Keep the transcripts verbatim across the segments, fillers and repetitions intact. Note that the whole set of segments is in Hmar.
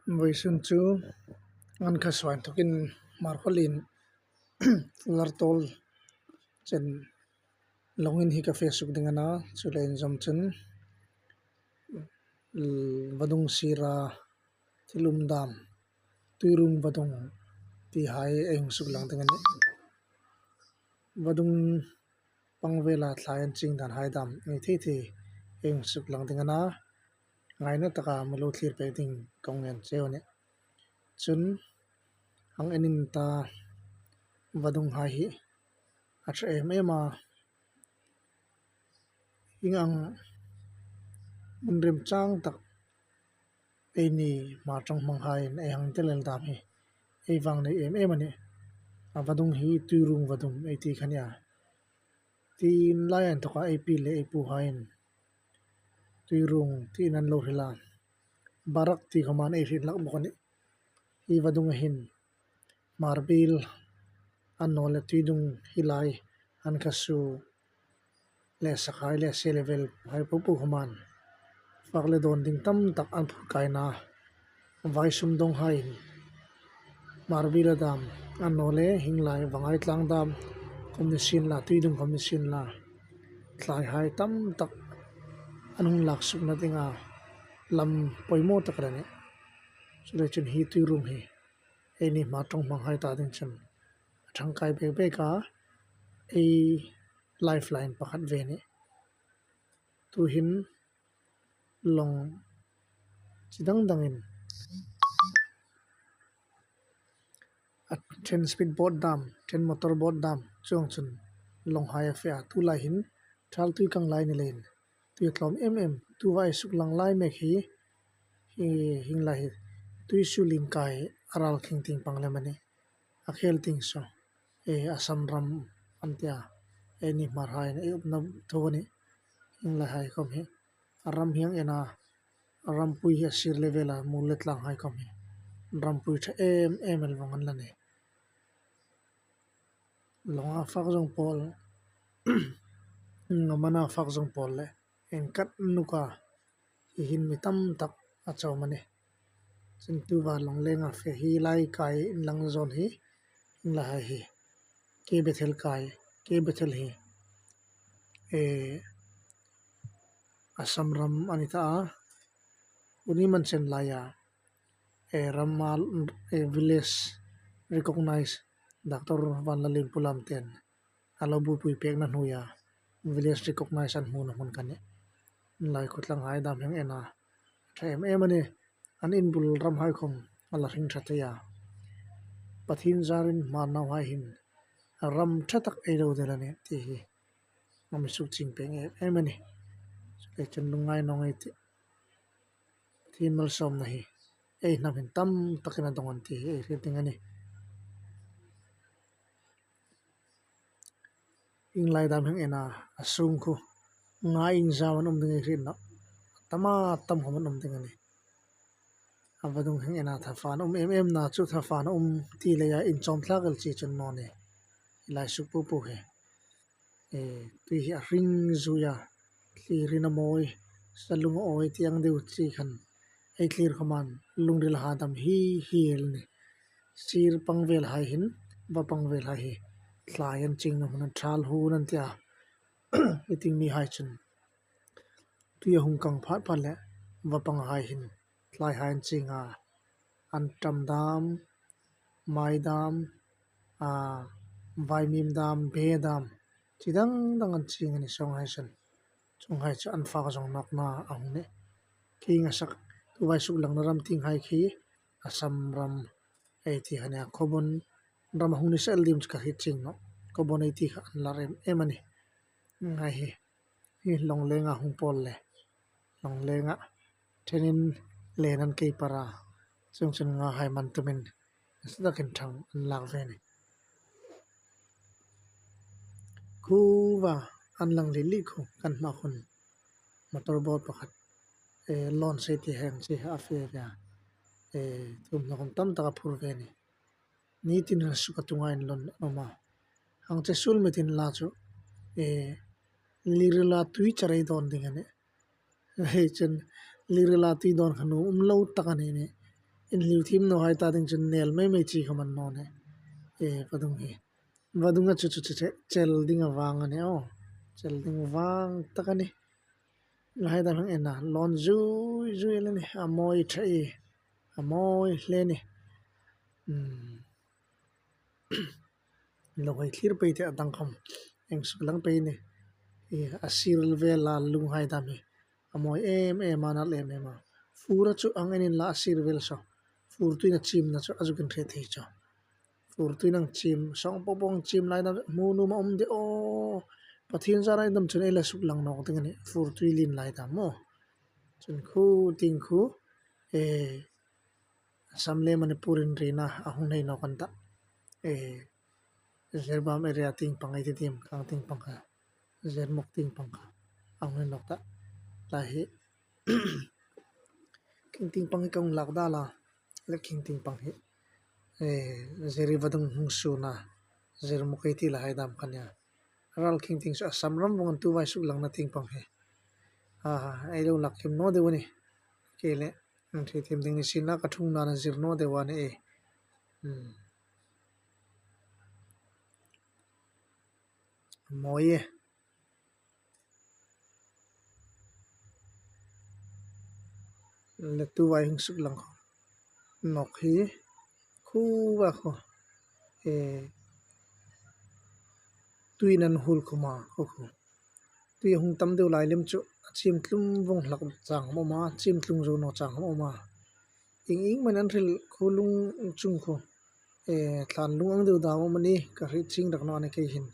Vawisun chu an kha suai thokin Hmarkhawlien Lartawl chen lawngin hi ka fe suk ding a na, chu le inzawm chun l-, vadung sira thil um dam, Tuirung vadung ti hai ei hung suk lang ding a nih. Vadung pang vela thlai an ching dan hai dam ei thei thei ei hung suk lang ding a na, ngaina taka mi lo thlir pek ding ka ngen cheu a nih. Chun hang en in ta, vadung hai hi a ṭha em em a, hieng ang hmun remchang tak eini Hmar ṭawng hmang haiin ei hang tel el dam hi ei vang nei em em a nih. A vadung hi Tuirung vadung ei ti kha nia. Tienlai inthoka ei pi le ei pu haiin Tuirung tiin an lo hril a, Barak ti khawma ei hriet hlak bawk a nih. Hi vadunga hin Hmar biel annawleh Tuidung hi lai an kha su le sakhai le se le vel hai po po khawman fak le dawn ding tam tak an phur kai a na. Vaisum dawng haiin Hmar biela dam annawleh hieng lai Vangaitlang dam khawm ni sien la, Tuidung khawm ni sien la, thlai hai tam tak an hung lak sukna dinga lam poimaw tak a nih. Chuleiin chun hi Tuirung hi eini Hmar ṭawng hmang hai ta ding chun a ṭhangkai bek bek a, ei lifeline pakhat ve a nih. Tuhin lawng chi dang dangin a ṭhen speed boat dam, ṭhen motor boat dam chuong chun lawng hai a fe a, tulai hin ṭhal tui kang lai ni leiin tui a tlawm em em, tu vai suk lang lai mek hi, hi, hieng lai hi tui su lien kai a ral khing ting pang lem a nih. A khel ting saw, e, Assam ram an tia, eini Hmar haiin ei upna thaw a nih. Hieng lai hai khawm hi a ram hi hang en a, a rampui hi a sir le vela mul le tlang hai khawm hi rampui ṭha em em el vawng an la nih. Lawnga fak zawng pawl, ngawmana fak zawng pawl le inkat nuka hi hin mi tam tak a chawm a nih. Chun tuva lawng lenga fe hi lai kai inlang zawn hi, hieng lai hai hi K Bethel kai, K Bethel hi, e, Assam ram a ni ta a, uni man chen laia, e, rama, e, village recognize, Doctor Vanlalien Pulam ten a lo buoipui pekna hnuoia village recognize an hmuna hmun kha a nih. Lai khawtlang hai dam hi hang en a, ṭha em em a nih. An inbul ram hai khawm a la hring ṭha thei a. Pathien zarin Hmar nauhai hin ram ṭha tak ei lo del a nih ti hi a mi suk ching pek em em a nih. Chuleiin chun lungngai naw ei tih. Pathien malsawmna hi ei hnam hin tam takin a dawng an ti hi ei hriet ding a nih. Hieng lai dam hi hang en a, a sung khu nga ieng zam an um ding ei hriet nawh. Tam a tam khawm an um ding a nih. A vadung hi hang en a, thafan um em em na chu, thafan um ti leia inchawm thlak el chi chun naw ni. Hi lai suk po po hi, e, tui hi a hring zui a, thlirin a mawi, salung a awi ti ang deu chi khan ei thlir khawman lungril ha dam hi hi el a nih. Sir pang vel hai hin, va pang vel hai hi thlai an chingna hmun a ṭhal hun an ti a. Ei tieng mi hai chun tui a hung kang phat phat leh va pang hai hin thlai hai an ching a, an ṭam dam, mai dam, a, vaimim dam, be dam, chi dang dang an ching a nih sawng hai chun. Chuong hai chu an fak zawng nawkna a hung nih. Khi nga sak, tu vai suk langna ram tieng hai khi Assam ram ei ti kha a nih a, Khawbon ram a hung ni sel ding chu ka hriet chieng nawh. Khawbon ei ti kha an lar em em a nih. Ngai hi, hi lawng lenga hung pawl le, lawng lenga ṭhenin len an kei par a, chuong chun nga hai man tumin nasa takin ṭhang an lak ve a nih. Khuova an lang li li khu kan hma khun motor boat pakhat, e, lawn sei ti heng chi a fe ve a, e, tum na khun tam tak a phur ve a nih. Ni tin a suk a tunga inlawn an um a. Hang che suol metin la chu, e, lirila tui char ei dawn ding a nih. Hei chen lirila tui dawn kha nuom um lo tak a ni nih. inhliu thiem nawhai ta ding chun nel mei mei chi khawm a ni naw nih. E, vadung hi. Vadunga chu chu chu che-, chel ding a vang a nih aw. Chel ding vang tak a nih. Lahai dam hang en a, lawn zui zui el a nih. A mawi ṭha e. A mawi hle a nih. Hmm. Lo hei thlir pei te a dang khawm. Eng suk lang pei a nih. E, a sir vel a lunghai dam hi. A mawi em em a, a nal em em a. Fur a chu hang en inla a sir vel saw. Fur tuiin a chimna chu a zuk inhre thei chu. Fur tuiin hang chim, sawng po po hang chim lai dam hmu nuom a um de aw. Pathien zara ei dam chun ei la suk lang nawk ding a nih. Fur tui lien lai dam maw. Chun khu tieng khu, e, Assam le Manipur inrina a hung nei nawk an tah. E, Jiribam area tieng pang ei ti diem, khang tieng pang kha. Jirmuk tieng pang kha. A hung nei nawk tah. Lai hi. Khing tieng pang hi ka hung lak dal a. Le khing tieng pang hi. E, Jiri vadung hung sun a. Jirmuk ei ti lahai dam kha nia. Ral khing tieng chu Assam ram vawng an tu vai suk langna tieng pang hi. A, ei lo lak kim naw deu a nih. Kei le, an thei thiem ding ni sien la ka thung nan a zir naw deu a nih e. Hmm. Mawi e. Le tu vai hung suk lang kha. Nawk hi. Khu va khu. E, tuiin an hul khawm a, khu khu. Tui a hung tam deu lai lem chu, a chim tlum vawng hlak chang khawm a um a, chim tlung zo naw chang khawm a um a. Ieng ieng man an hril khu lung chung khu. E, thlan lung ang deu dam a um a nih, ka hriet chieng rak naw a nih kei hin.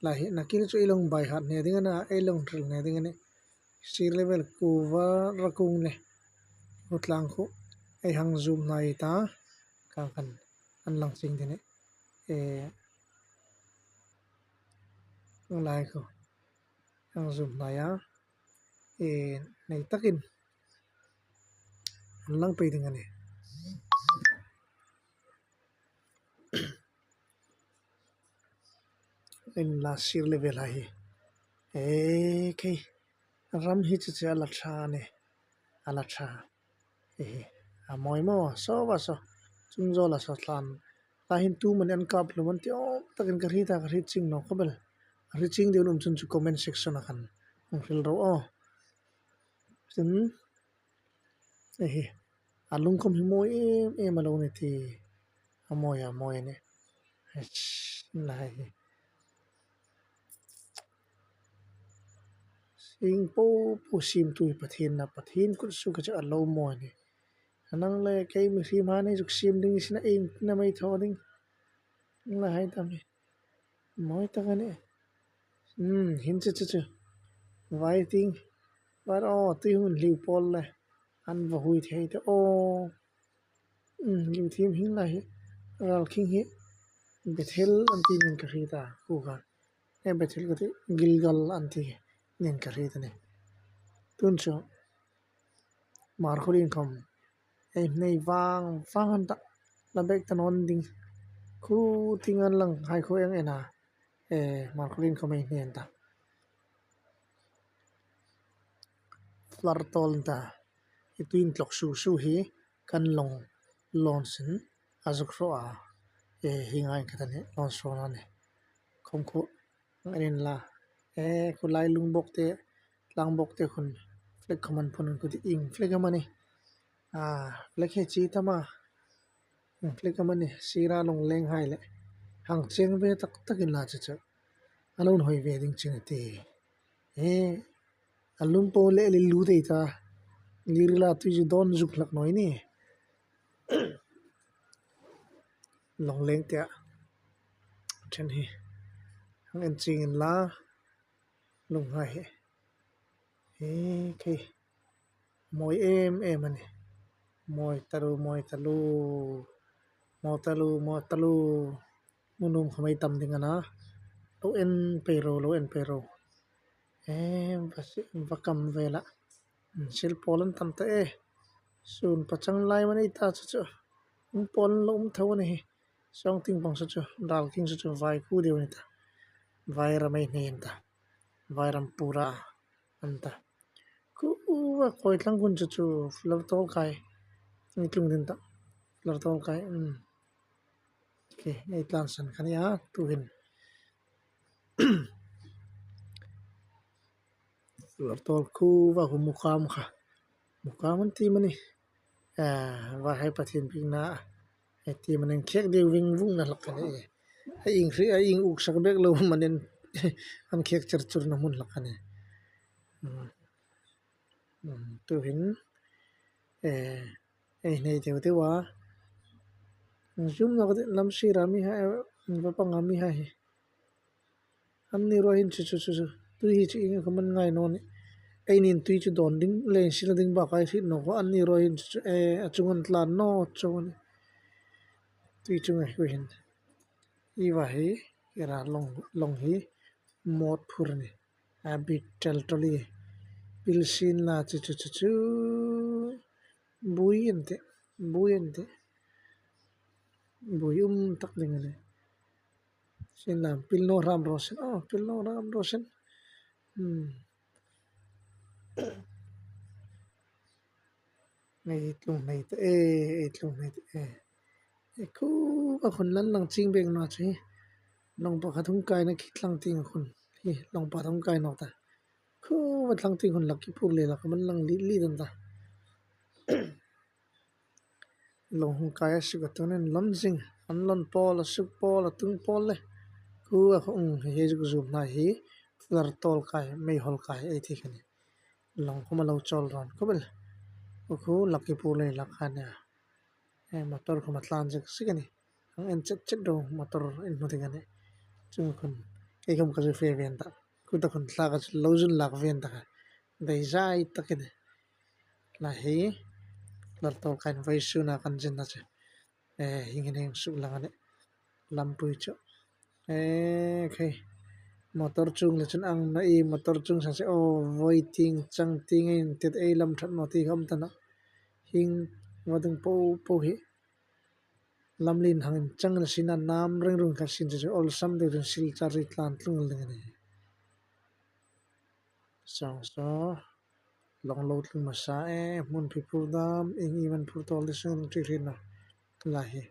Lai hi, nakin chu ei lo hung by heart hne ding a na, ei lo hung hril hne ding a nih. Sir level kuva ra kung le. Khu tlang khu. Ei hang zoom hnai ta. Khang khan an lang chieng ding a nih. E, lai khu. Hang zoom hnai a. E, nei takin. An lang pei ding a nih. En la sir level a hi. E, kei. Ram hi chu chu a la ṭha a nih. A la ṭha. E, a mawi maw, saw va saw. Chung zawl a saw thlan. Lai hin tu man an kap hlum an ti awm takin ka hriet a, ka hriet chieng naw khawp el. A hriet chieng deu nuom chun chu comment section a khan hung hril ro aw. Chun, e hi. A lung khawm hi mawi em em a lo ni ti. A mawi a, mawi a nih. Hech, lai hi. Sing po po siemtu hi Pathien a, Pathien kut suok a chu a lo mawi a nih. A nang le kei mihriem hai nei zuk siem ding sina ei na mei thaw ding. Lahai dam hi. Mawi tak a nih. Hmm, hin chu chu chu. Vai tieng. Var aw, tui hung hliu pawl le. An va hui thei te aw. Hmm, hliu thiem hieng lai hi. Ral khing hi. Bethel an ti nin ka hriet a, khu kha. E, Bethel ka ti, Gilgal an ti nin ka hriet a nih. Tun chu. Hmarkhawlien khawm. Ei nei vang vang an tah. La bek ta naw ding. Khu tieng an lang hai khu eng en a. E, Hmarkhawlien khawm ei nei an tah. Flood tawl an tah. I tuiin tlawk su su hi kan long lawn sin a zuk hraw a. E, hi ngai ka ta ni lawn sawn a nih. Khawm khu. Ngai rin la. E, khu lai lung bawk te, tlang bawk te khun flag khawm an phun an khu ti ieng flag am a nih. A, flag hi chi tam a. Ieng flag am a nih, sira long leng hai le. Hang chieng ve tak takin la chu chu. A lo hoi ve ding chin a ti. E, a lum po le li lu dei ta. Li ri la tui chu dawn zuk hlak naw ni. Long leng te a. Then hi. Hang en chieng in la. Lunghai hi. He, kei. Mawi em em a nih. Mawi talu, mawi talu. Mawi talu, mawi talu. Hmu nuom khawm ei tam ding a na. Lo en pei ro, lo en pei ro. Em, va si, va kam ve la. Sil pawl an tam ta e. Sun pachang lai man ei ta chu chu. Um pawl lo um tho a ni hi. Sawng tieng pang chu chu. Ral khing chu chu vai khu deu a ni ta. Vai ram ei hnai an ta. Vai ram pura an ta. Khu va khawi tlang khun chu chu. Flood tawl kai. Ni tlung ding ta. Fular tawl kai. Hmm. Okay, ei tlan san kha a nih a, tuhin. Fular tawl khu va khu mukam kha. Mukam an ti mani. A, va hai Pathien piekna. Ei ti mani khek deu ving vung na hlak a nih. A ieng hri, a ieng uk sak bek lo manin an khek char chur na hmun hlak a nih. Hmm. Hmm, tuhin, eh, ei nei deu deu a. Zoom nawk deu lam sira mi hai, eh, va panga mi hai. Anni ruok hin chu, chu, chu, chu. Tui hi chu ieng kha man ngai naw ni. Eini tui chu dawn ding, le insil ding bak a hriet nawk a. Anni ruok hin chu, chu, eh, a chunga an tlan naw chuong a nih. Tui chunga hi hin. Hi va hi, era long, long hi, mawt phur a nih. A bit tel toli. Pilsin la chu, chu, chu, chu. Bui an tih. Bui an tih. Bui um tak ding a nih. Sin lam pil naw ram ro sien. Oh, pil naw ram ro sien. Hmm. Ei tlung nei ta e, ei tlung nei ta e. Ei khu a khun lan lang ching bek naw chu hi. Long pakhat hung kaina khi tlang ting khun. Hi, long pakhat hung kai nawk ta. Khu va tlang ting khun Lucky Pur le la ka man lang li, li dan ta. Long hung kai a suk a tunin lon zing. An lon pawl a suk pawl a tung pawl le. Khu a khung hi zuk zum hna hi. Fular tawl kai, meihawl kai ei ti kha a nih. Long khuma lo chawl rawn khawp el. Khu Lucky Pur le la kha a nih. Eh, motor khuma tlan zek zek a nih. Ang en chet chet ro motor in hmu ding a nih. Chung khun, kei khum ka zu fe ven ta. Khu ta khun thla ka zu lo zun lak ven ta kha. Dei zai tak a nih. La hi, fular tawl kai vawisuna kan zin na chu. Eh, hieng hin hung suk lang a nih. Lampui chu. Eh, okay. Motor chung le chun ang na i motor chung sa se. Oh, voi ting, chang ting in tet ei lam that naw ti khawm ta na. Hieng va ding po po hi. Lamlien hang chang na sin a nam reng rung kha sin chu olsam deu rin sil char ri tlan tlung ding a nih. Song so. Long lo tling masa e, hmun phi phur dam, ieng i man phur tawl ding sung ti hrin a. La hi,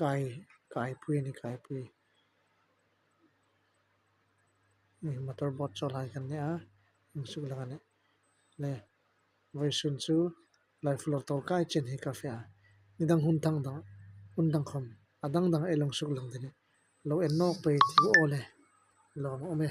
kai, kaipui a nih, kaipui. Ni motor boat chawl hai kan nih a, hung suk lang a nih. Le, vawisun chu, lai fular tawl kai chen hi ka fe a. Ni dang hun thang dang, hun dang khawm, a dang dang ei long suk lang ding a nih. Lo en nawk pei ti aw le. Lawm a um e.